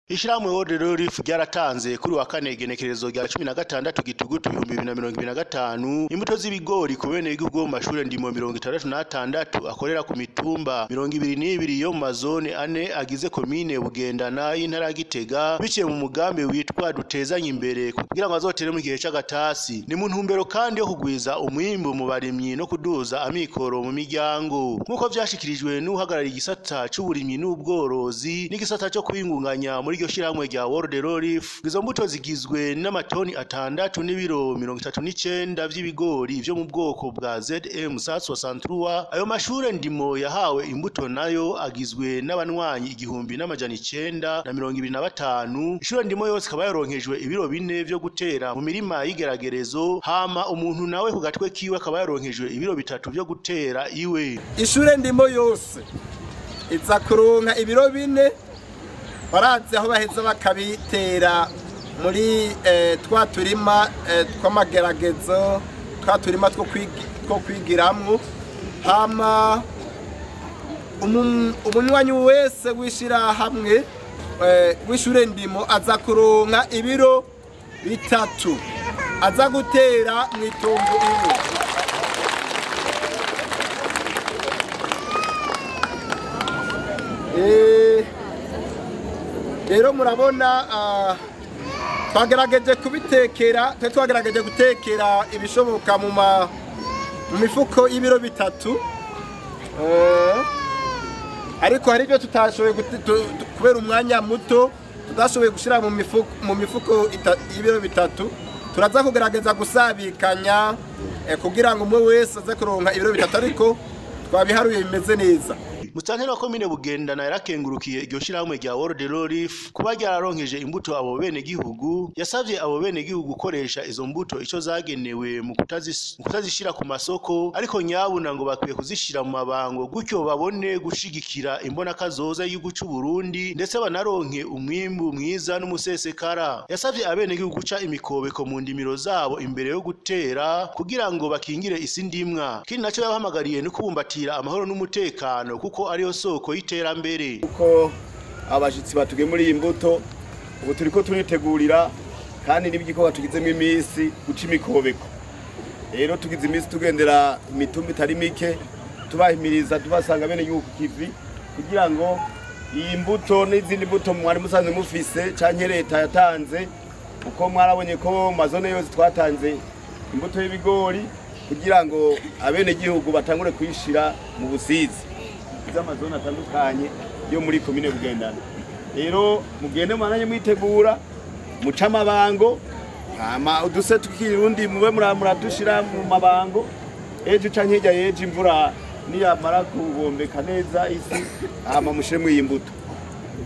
Ishirahamwe World Relief ryaratanze kuri wa kane igenekerezo rya 16 gitugutu 2025 imbuto z'ibigori ku bene igihugu mu mashure ndimo 66 akorera ku mitumba 22 yo mu mazone ane agize komine Bugendana y'intara ya Gitega, biciye mu mugambi witwa dutezanye imbere kugira ngo azotere mu gihe c'agatasi. Ni mu ntumbero kandi yo kugwiza umwimbu mu barimyi no kuduza amikoro mu miryango, nkuko vyashikirijwe n'uhagarariye igisata c'uburimyi n'ubworozi n'igisata co kwingunganya muri iryo shirahamwe rya World Relief. Izo mbuto zigizwe n'amatoni 6 n'ibiro 39 vy'ibigori vyo mu bwoko bwa ZM 163. Ayo mashure ndimo yahawe imbuto nayo agizwe n'abanywanyi 1925. Ishure ndimo yose ikaba yaronkejwe ibiro 4 vyo gutera mu mirima y'igeragerezo, hama umuntu nawe ku gatwe kiwe akaba yaronkejwe ibiro 3 vyo gutera iwe. Ishure ndimo yose iza kuronka ibiro 4, barazi aho baheza bakabitera muri twa turima tw'amageragezo, twa turima two kwigiramwo. Hama umunywanyi wese wishira hamwe w'ishure ndimo aza kuronka ibiro 3 aza gutera mw'itongo iwe. Rero murabona twagerageje kubitekera, twagerageje gutekera ibishoboka mu mifuko y'ibiro 3, ariko hari ibyo tutashoboye kubera umwanya muto tudashoboye gushira mu mifuko y'ibiro 3. Turaza kugerageza gusabikanya kugira ngo umwe wese aze kuronka ibiro 3, ariko twabiharuye bimeze neza. Mustanteri wa komine Bugendana yarakengurukiye iryo shirahamwe rya World Relief kuba ryararonkeje imbuto abo bene gihugu. Yasavye abo bene gihugu gukoresha izo mbuto ico zagenewe mu kutazishira ku masoko, ariko nyabuna ngo bakwiye kuzishira mu mabango gutyo babone gushigikira imbona kazoza y'igihugu c'u Burundi, ndetse banaronke umwimbu mwiza n'umusesekara. Yasavye abene gihugu guca imikobeko mu ndimiro zabo imbere yo gutera kugira ngo bakingire isi ndimwa. Kindi naco yabahamagariye ni kubumbatira amahoro n'umutekano kuko ariyo soko y'iterambere. Kuko abashitsi batugemuriye imbuto, ubu turiko turitegurira kandi n'ibigikorwa tugizemo iminsi guca imikobeko. Rero tugize iminsi tugendera imitumba itari mike, tubahimiriza tubasanga bene yuko kivi kugira ngo iyi mbuto n'izindi mbuto mwari musanzwe mufise canke leta yatanze, uko mwarabonye ko mazone yose twatanze imbuto y'ibigori kugira ngo abene gihugu batangure kuyishira mu busizi z'amazone atandukanye yo muri komine Bugendana. Rero mugende mwananye mwitegura muca amabango, hama uduse tukirundi mube muradushira mu mabango, ejo canke hirya yejo imvura niyamara kubombeka neza isi, hama mushiremwo iyi mbuto.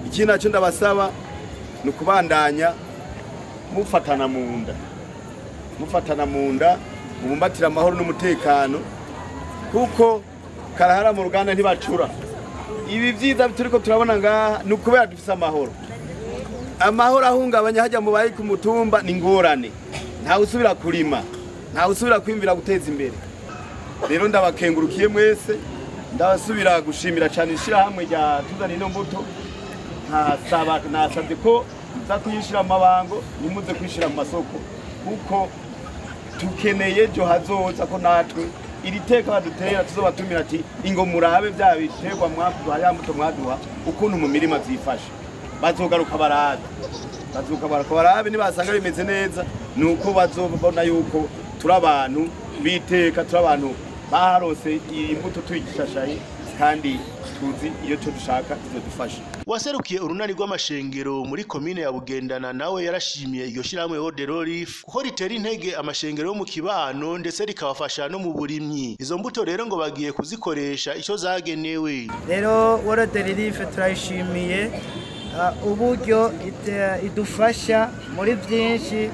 Ikindi naco ndabasaba ni ukubandanya mufatana mu nda, mufatana mu nda, mubumbatira amahoro n'umutekano, kuko karahara mu ruganda ntibacura. Ibi vyiza turiko turabona ngaha ni ukubera dufise amahoro. Amahoro ahungabanya hajya mu bayi ku mutumba ni ngorane, ntawe usubira kurima, ntawe usubira kwimvira guteza imbere. Rero ndabakengurukiye mwese, ndabasubira gushimira cyane ishirahamwe rya tuzana ino mbuto. Nasabye ko muza kuyishira mu mabango, nimuze kuyishira mu masoko, kuko tukeneye ejo hazoza ko natwe iri teka badutera tuzobatumira ati ingo murabe bya biterwa mwaduha ya mbuto mwaduha ukuntu mu mirima vyifashe. Bazogaruka barabe, bazogaruka barabe, nibasanga bimeze neza nuko bazobona yuko turi abantu biteka, turi abantu baharose iyi mbuto tuyigishashaye kandi tuzi iyo cyo dushaka izodufasha. Waserukiye urunani rw'amashengero muri komine ya Bugendana nawe yarashimiye iryo shirahamwe World Relief kuko ritera intege amashengero yo mu kibano ndetse rikabafasha no mu burimyi. Izo mbuto rero ngo bagiye kuzikoresha ico zagenewe. Rero World Relief turayishimiye uburyo idufasha muri byinshi,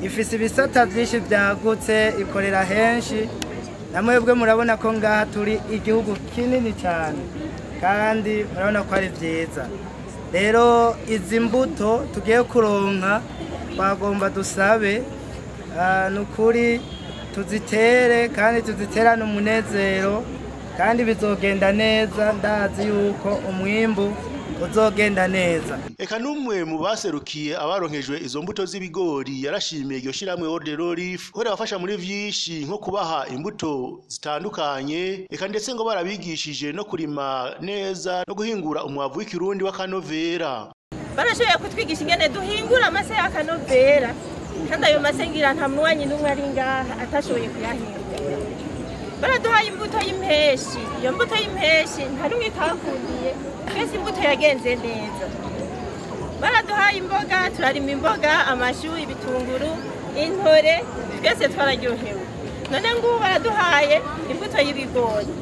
ifise ibisata byinshi byagutse, ikorera henshi. Namwebwe murabona ko ngaha turi igihugu kinini cyane kandi murabona ko ari byiza. Rero izi mbuto tugiye kuronka twagomba dusabe nukuri tuzitere kandi tuziterane umunezero, kandi bizogenda neza. Ndazi yuko umwimbu uzogenda neza. Eka numwe mu baserukiye abaronkejwe izo mbuto z'ibigori yarashimiye iryo shirahamwe World Relief ko rirabafasha muri vyinshi, nko kubaha imbuto zitandukanye, eka ndetse ngo barabigishije no kurima neza no guhingura umwavu w'ikirundi w'akanovera. Barashoboye kutwigisha ingene duhingura amase y'akanovera, kandi ayo mase ngira nta munywanyi n'umwe ari ngaha atashoboye kuyahingura. Baraduhaye imbuto y'impeshi, iyo mbuto y'impeshi nta n'umwe itakundiye, twese imbuto yagenze neza. Baraduhaye imboga, turarima imboga, amashu, ibitunguru, intore, twese twararyohewe. None ngubu baraduhaye imbuto y'ibigori.